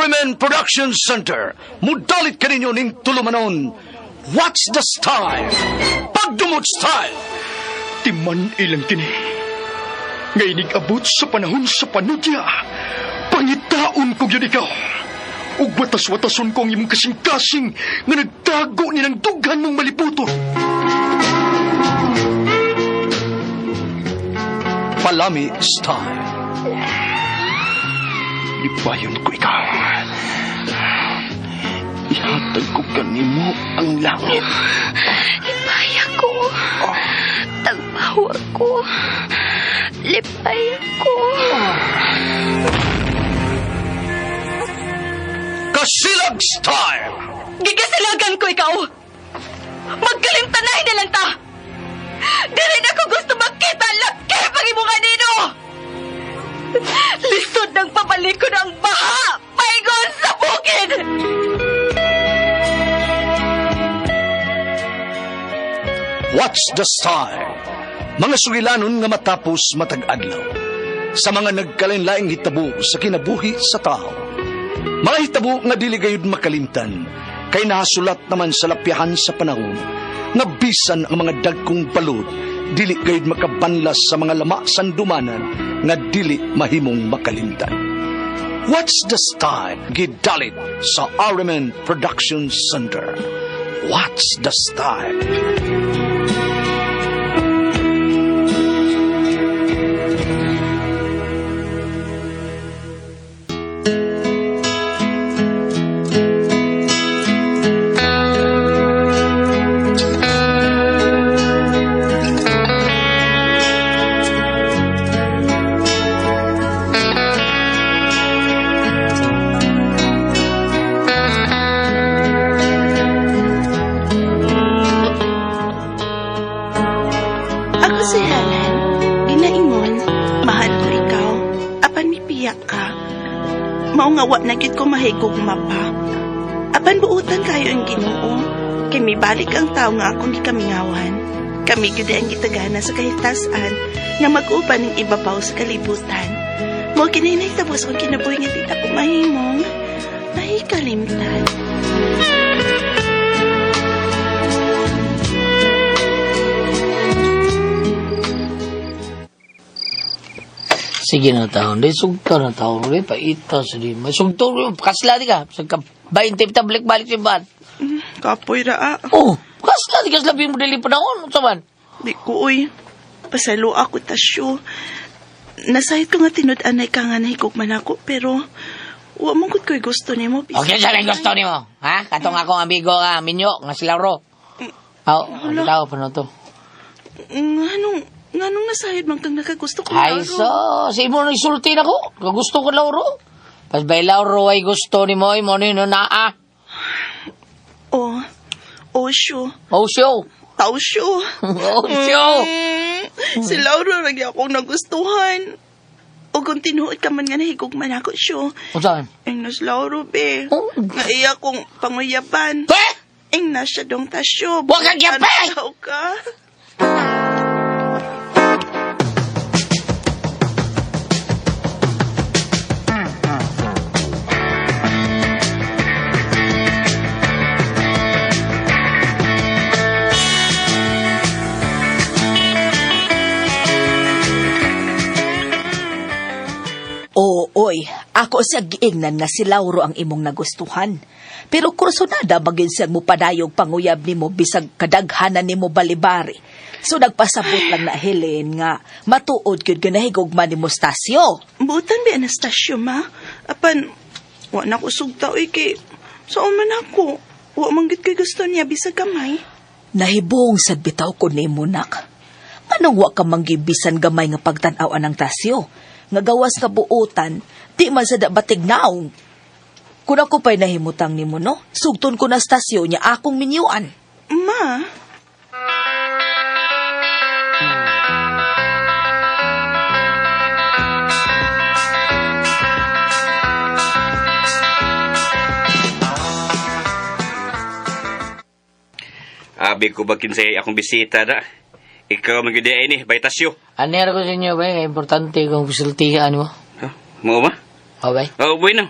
RMN Production Center, mudalit kaninyo ning tulumanon. What's the style? Pagdumot style! Timan ilang kini. Nga inig-abot sa panahon sa panudya, pangitaon ko gyud ikaw. Ug watas-watason ko ang imong kasing-kasing nga nagtago ni ng dughan mong maliputon. Palami style. Lipayon ko ikaw. Ihatag ko kanimo ang langit. Lipaya ko. Tagbawa ko. Lipaya ko. Kasilag style! Gigasilagan ko ikaw. Magkalimtanay na lang ta. Dili na ko gusto makita laki pag imong anino. Lisod ng pabalikon ang baha. Paingon sa bukid. What's the style? Mga sugilanon nga matapos matag adlaw. Sa mga nagkalain-laing hitabo sa kinabuhi sa tao. Mga hitabo nga dili gayud makalimtan, kay nahasulat naman sa lapyahan sa panahon, nga bisan ang mga dagkong balod, dili gayud makabanlas sa mga lama sandumanan nga dili mahimong makalimtan. What's the style? Gidalit sa RMN Production Center. What's the style? Ako si Helen. Ginaingon, mahal ko ikaw. Apan mipiyak ka. Mao nga wa na gyud ko mahigugma pa. Apan buutan kayo ang Ginoo. Kay mibalik ang tawo nga akong gikamingawan. Kami gyud ang gitagana sa kahitasan nga mag-uban ng ibabaw sa kalibutan. Mao kini nahitabo sa akong kinabuhi nga di ko mahimong mahikalimtan. Sige na taon, di sugto na taon, di paita sa di. May sugto rin, kasla di ka. Sa ka, 20 ta balik-balik si ban. Kapoy ra ah. Oh, kasla di kasla mo dili panahon, unsa man? Di ko, uy. Pasalo ako, tasyo. Nasahit ko nga tinud-anay ka nga nahigugman ako, pero wa man gud ko'y gusto nimo. Okay, sa rin gusto nimo, ha? Katong akong amigo nga minyo nga si Lauro. Aw, ano tao pa na to? Nganong nasahid man kang nakagusto ko, Ay, Lauro? so, si imo na isulti na ko. Gusto ko Lauro. Pas bay Lauro ay gusto ni mo, mo ni no naa. Oh, oh, syo. Oh, show. Tao syo. Oh, show. Si Lauro lagi akong nagustuhan. O kung tinuod ka man nga nahigugman ako, syo. Unsa man? Ing nas Lauro, be. Oh. Nga iya kong panguyaban. Be! Ing na siya dong tasyo. Wag kang yape! Ano ka? Oo, oy, ako sa giingnan nga si Lauro ang imong nagustuhan. Pero kursunada magin siyang mupadayog panguyab nimo bisag kadaghanan nimo balibari. So nagpasabot lang na Helen nga matuod gyud ganahigugma ni Mustasio. Butan bi Anastasio, ma? Apan, wa na ko sugta, oy, kay saan man ako? Wa man gid kay gusto niya, bisag gamay. Nahibong sad bitaw ko nimo nak. Anong wa ka manggibisan gamay nga pagtan-aw anang Tasyo? Nga gawas nga buotan, di man sa batig naong. Kung ako pa'y nahimutang nimo, no? Sugton ko na stasyo niya akong minyuan. Ma, Abi ko ba kinsay akong bisita da? Ikaw man gyud ay ni, baytasyo. Anera ko sa inyo, bay. Importante kung sultihan mo. Huh? Mao ba? Oh, bay. Oh, bueno.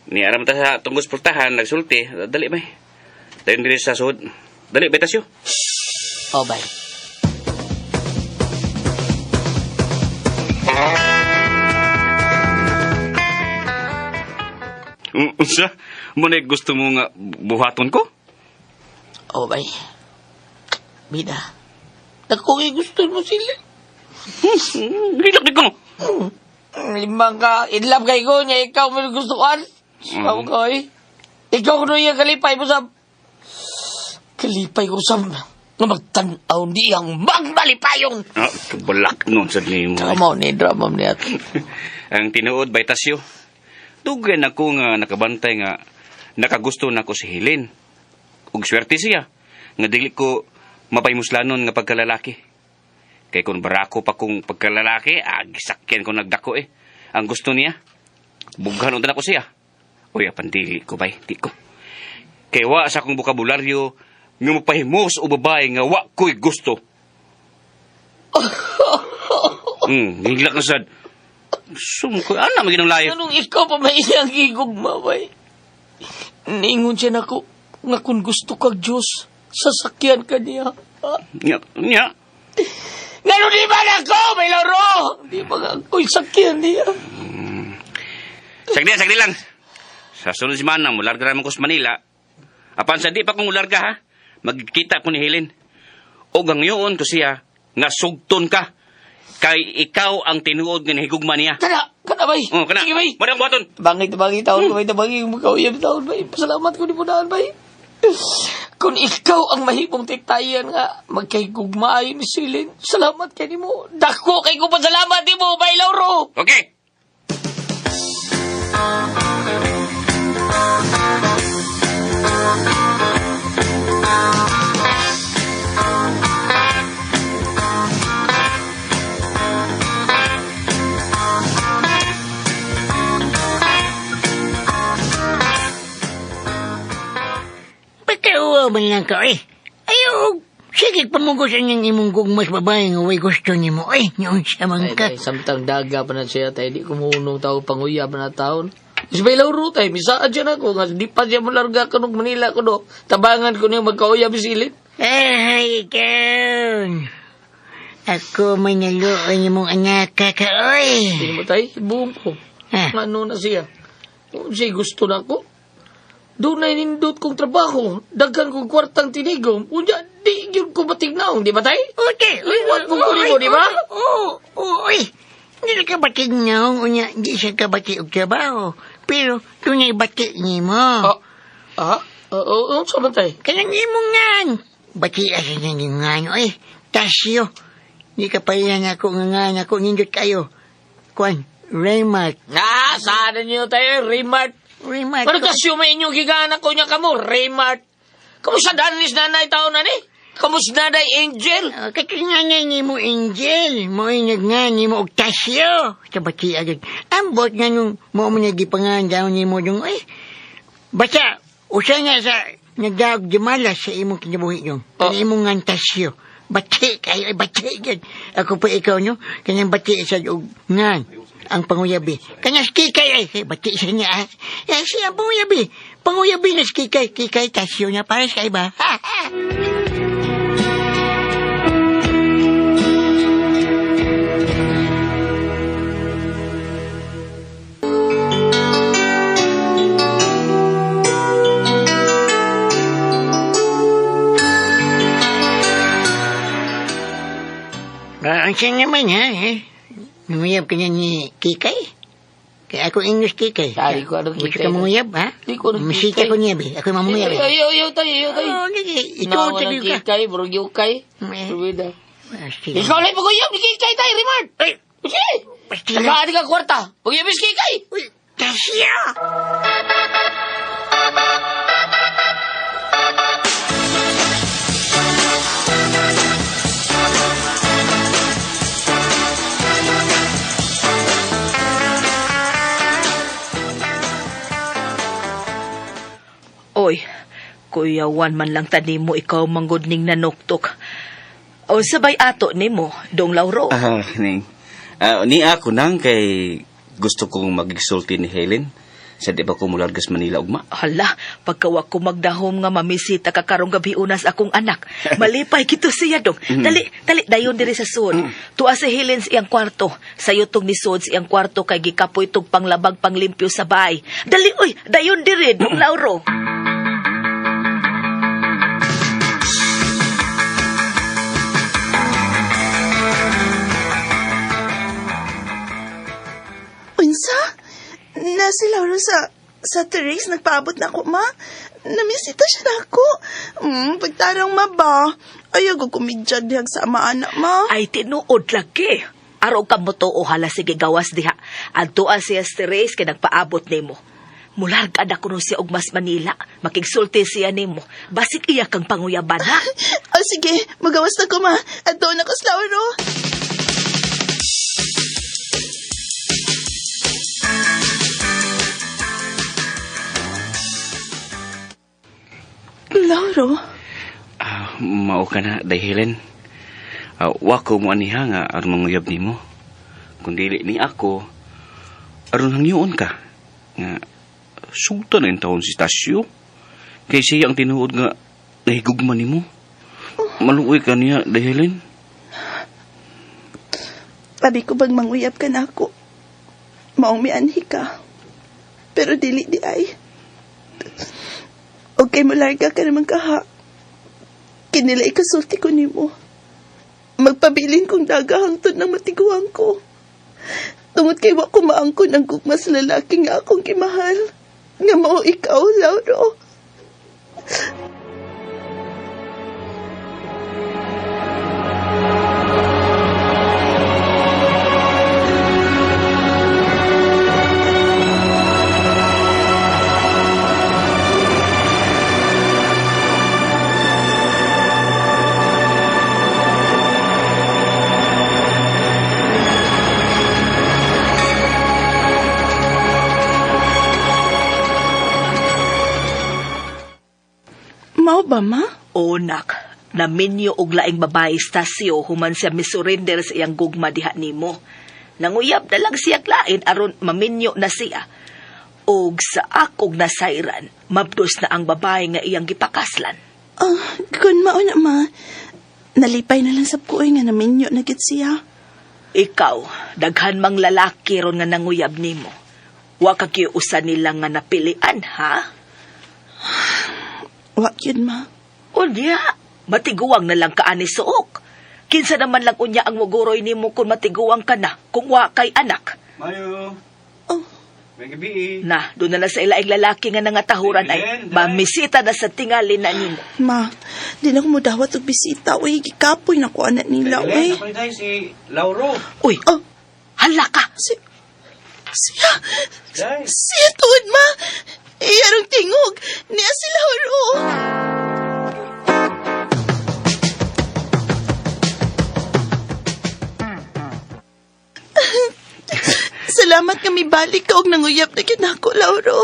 Ni aram ta sa tunggos pultahan, nagsulti. Dali, bay. Dayon diri sa sud. Dali, bay tasyo. Oh, bay. Unsa? Mo na gusto mo nga buhaton ko? Oh, bay. Bida. Dako kay gusto mo sila. Hilak di ko. Limang ka, in love kay ko niya, ikaw mo gustuhan. Sabi ko, eh. Ikaw ko niya kalipay mo sa... Kalipay ko sa... Nga magtanaw niyang magmalipayong. Ah, kabalak nun sa nimo. Drama ni, drama ni at. Ang tinuod bay tasyo. Dugay na ko nga nakabantay nga nakagusto na ko si Helen. Ug swerte siya nga dili ko mapaymuslanon nga pagkalalaki. Kay kung barako pa kong pagkalalaki, ag sakyan ko nagdako eh. Ang gusto niya, bughan unta na ko siya. Uy, apan dili ko bay, di ko. Kay wa sa akong bokabularyo nga mapahimos o babae nga wa ko'y gusto. Higla ka sad. Sumko, ano maging life? Anong ikaw pa may iyang gigugma, bay? Ningon siya nako, nga kung gusto kag Diyos, sasakyan ka niya. Ah? Nya, nya. Ngano di ba na ako, may laro? Di ba nga ako'y sakyan niya? Sagdi, sagdi lang. Sa sunod semana, mularga naman ko sa Manila. Apan sa di pa kong mularga ha, magkita ko ni Helen. O gangyoon ko siya, nga sugton ka. Kay ikaw ang tinuod nga nahigugma niya. Kana, kana bay. Oh, kana. Sige bay. Muna ang buhaton. Bangit, bangit, taon ko bay, tabangit, magkauyab taon bay. Pasalamat ko ni Punaan bay. Kung ikaw ang mahimong titayan nga, magkahigugma ayon ni Silin, salamat kay nimo. Dako kay ko pasalamat nimo, bay Lauro. Okay. Pagkauwa man lang ka, eh. Ayaw, sige, pamugusan niyang imong gugmas babae nga way gusto nimo. Eh, noon siya man Ay, ka. tay, samtang daga pa na siya, tay, di kumuunong tao, panguya pa na taon. Is may lauro, tay, misaan siya na ko, nga di pa siya malarga ka nung Manila ko, no. Tabangan ko niya magkauyab silin. Ay, ikaw. Ako may naluoy imong anak ka, ka, oy. Hindi mo, tay, buong ko. Ah. Ano na siya? Kung siya gusto na ko. Doon na inindot kong trabaho. Daghan kong kwartang tinigom. Unya, di yun ko matignaong, di ba, tay? Okay. Liwat mo ko nimo, di ba? Oo, oo, oy. Hindi ka batig naong, unya, di siya ka bati og trabaho. Pero, tunay bati nimo. Ah, ah, oo, oo, sa man, tay? Kanang imong ngan. Bati asa nang ngan, oy. Tasyo. Di ka pa yan ako nga ngan ako nindot kayo. Kwan, Raymart. Ah, sana niyo tayo, Raymart. Raymart. Pero kasi may inyong gigana ko niya kamo, Raymart. Kamusta danis nanay tao na ni? Kamusta nanay Angel? Oh, Katinganay ni mo Angel, mo nga ni mo og tasyo. Sa bati agad. Ambot nga nung mo mo nagipangan daw ni mo dong, oy. Basta, usa nga sa nagdaog jumala sa imong kinabuhi dong. Oh. Oh. Imong nga tasyo. Bati kayo, ay bati gid. Ako pa ikaw no, kanyang bati sa og ngan ang panguyabi. Kanya si kikay ay, eh, bati sa niya. Ah. Eh, siya ang panguyabi. Panguyabi na si kikay. Kikay tasyo niya para sa iba. Ha, ha. Ah, ang siya naman, ha? Eh? Nanguyab ka niya ni Kikay? Kaya ako English Kikay. Ay, ko ano Gusto Kikay. ka manguyab, ha? Di ko ano Masita Kikay. ko niya, be. Ako yung mamunguyab. Ayaw, ayaw, ayaw tayo, ayaw tayo. Oo, sige. Ito, Nawa ng tabi ka. kikay, burog yukay. Eh. Ruwida. Ah, sige. Ikaw lang pag-uyab ni kikay tayo, Raymart. Ay, Sige! pastila. Tagaan ka kwarta. Pag-uyab is kikay. Uy, tasyo! Oy, Kuya Juan man lang tani mo ikaw manggod ning nanuktok. O sabay ato nimo, dong Lauro. Ah, ning. Ah, ni ako nang kay gusto kong magigsulti ni Helen. Sa di ba ko mulargas Manila ugma? Hala, pagkawa ko magdahom nga mamisita ka karong gabi unas akong anak. Malipay kito siya dong. Dali, dali dayon diri sa sud. Tuwa si Helen sa iyang kwarto. Sayo tong ni sud sa iyang kwarto kay gikapoy tog panglabag panglimpyo sa bahay. Dali oy, dayon diri dong Lauro. Unsa? Na si Laura sa Therese, nagpaabot na ako, ma. Namisita siya na ako. Pagtarang ma ba? Ayaw ko kumidya dihag sa ama anak, ma. Ay tinuod lagi. Araw ka mo to o hala sige gawas diha. Adtoa siya si Therese kay nagpaabot nimo. Mularga na kuno siya og mas Manila. Makigsulti siya nimo. Basig iya kang panguyaban ha. Oh, sige, magawas na ko, ma. At doon ako sa Lauro. Lauro? Mao ka na, Day Helen. Wako mo aniha nga aron manguyab nimo. Kung dili ni ako, aron hangyoon ka. Nga, sugta na yung taon si Tasyo. Kay siya ang tinuod nga nahigugma nimo. Maluoy ka niya, Day Helen. Abi ko bang manguyab ka na ako. Maong mianhi ka. Pero dili di ay. Okay, mularga ka naman kaha. Kinila ikasulti ko nimo. Magpabilin kong daga hangtod ng matiguang ko. Tungod kay wa ko maangkon ang gugma sa lalaki nga akong gimahal. Nga mao ikaw, Lauro. Mao ba, ma? O nak, naminyo og laing babae Stasio human siya misurrender sa iyang gugma diha nimo. Nanguyab na lang siya lain aron maminyo na siya. Og sa akong nasayran, mabdos na ang babae nga iyang gipakaslan. Kun mao na, ma. Nalipay na lang sab ko nga naminyo na gid siya. Ikaw, daghan mang lalaki ron nga nanguyab nimo. Wa ka usa nila nga napilian, ha? Wa gyud, ma. Unya, matiguang na lang ka ani suok. Kinsa naman lang unya ang muguroy nimo kung matiguang ka na, kung wa kay anak. Mayo. Oh. May gabi. Na, doon na lang sa ilaing lalaki nga nangatahuran ay mamisita na sa tingali na nimo. Ma, di na ko mudawat og bisita. Uy, gikapoy na ko anak nila, uy. Ako si Lauro. Uy, Oh, hala ka! Siya, Day. siya tuod, ma. Iyarong tingog. Niya si Lauro. Salamat nga mibalik ka og nanguyab na gyud nako, Lauro.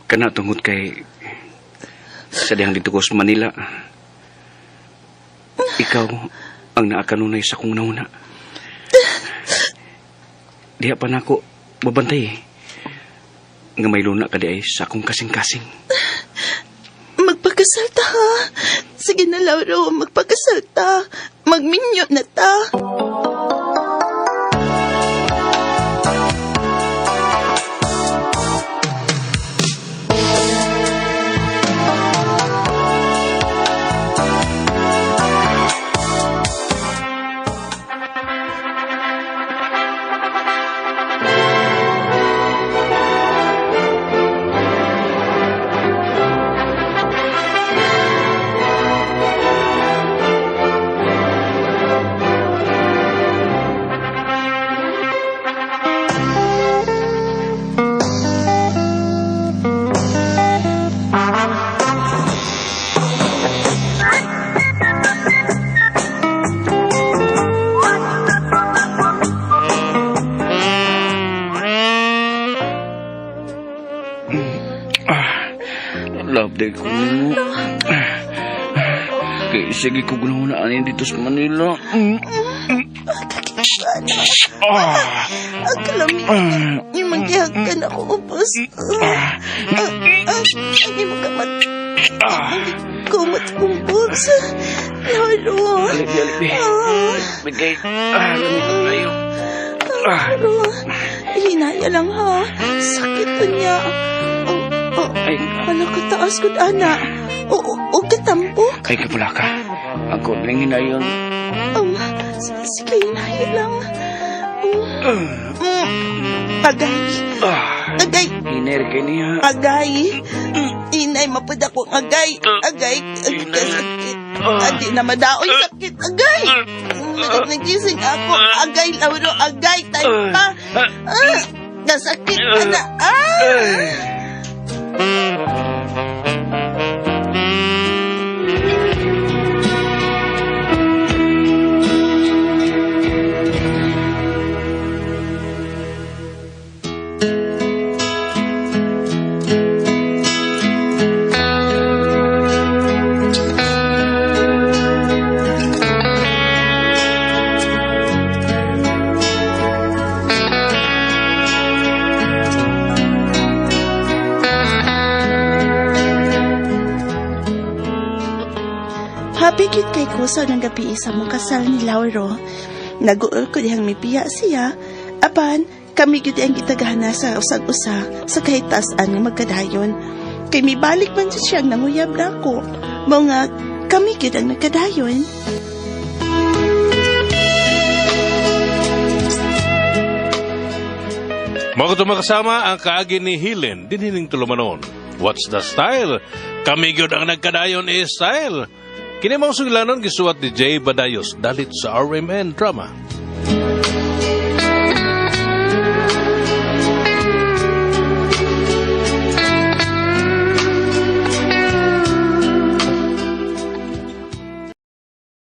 Kana tungod kay sa dihang dito ko sa Manila. Ikaw ang naakanunay sa kong nauna. Diha pa nako babantay eh. Nga may luna ka di ay sa akong kasing-kasing. Magpakasal ta, ha? Sige na, Lauro, magpakasal ta. Magminyo na ta. Love day ko nimo. Kay sige ko gunahon na dito sa Manila. Ano? Ang kalami. Imong gihagkan ako ubos. Ang imong kamat. Imong gikumot kong boobs. Lauro. Alibi, alibi. Bigay. Lamig kayo. Lauro. Hinaya lang ha. Sakit to niya. Oh, oh. Ay. Ala kataas gud ana. O, o, katambok. Ay, kapula ka. Ako, bilangin na yun. Sige, hinaya lang. Agay. Agay. Hiner kay niya. Agay. Inay, mapad akong agay. Agay. Agay, sakit. Adi na madaoy sakit. Agay. Nagising ako. Agay, Lauro. Agay. Tayo pa. Ah, nasakit ka na. Ah! Happy cute kay ko sa unang gabi sa mong kasal ni Lauro. Naguol ko dihang mipiya siya, apan kami gyud ang gitagana sa usag-usa sa kahitasan nga magkadayon. Kay mibalik man siya siyang nanguyab na ako. Mao nga kami gyud ang nagkadayon. Mga makasama ang kaagi ni Helen, dinhining tulumanon. What's the style? Kami gyud ang nagkadayon is style. Kini mao sugilanon gisuwat ni Jay Badayos dalit sa RMN Drama.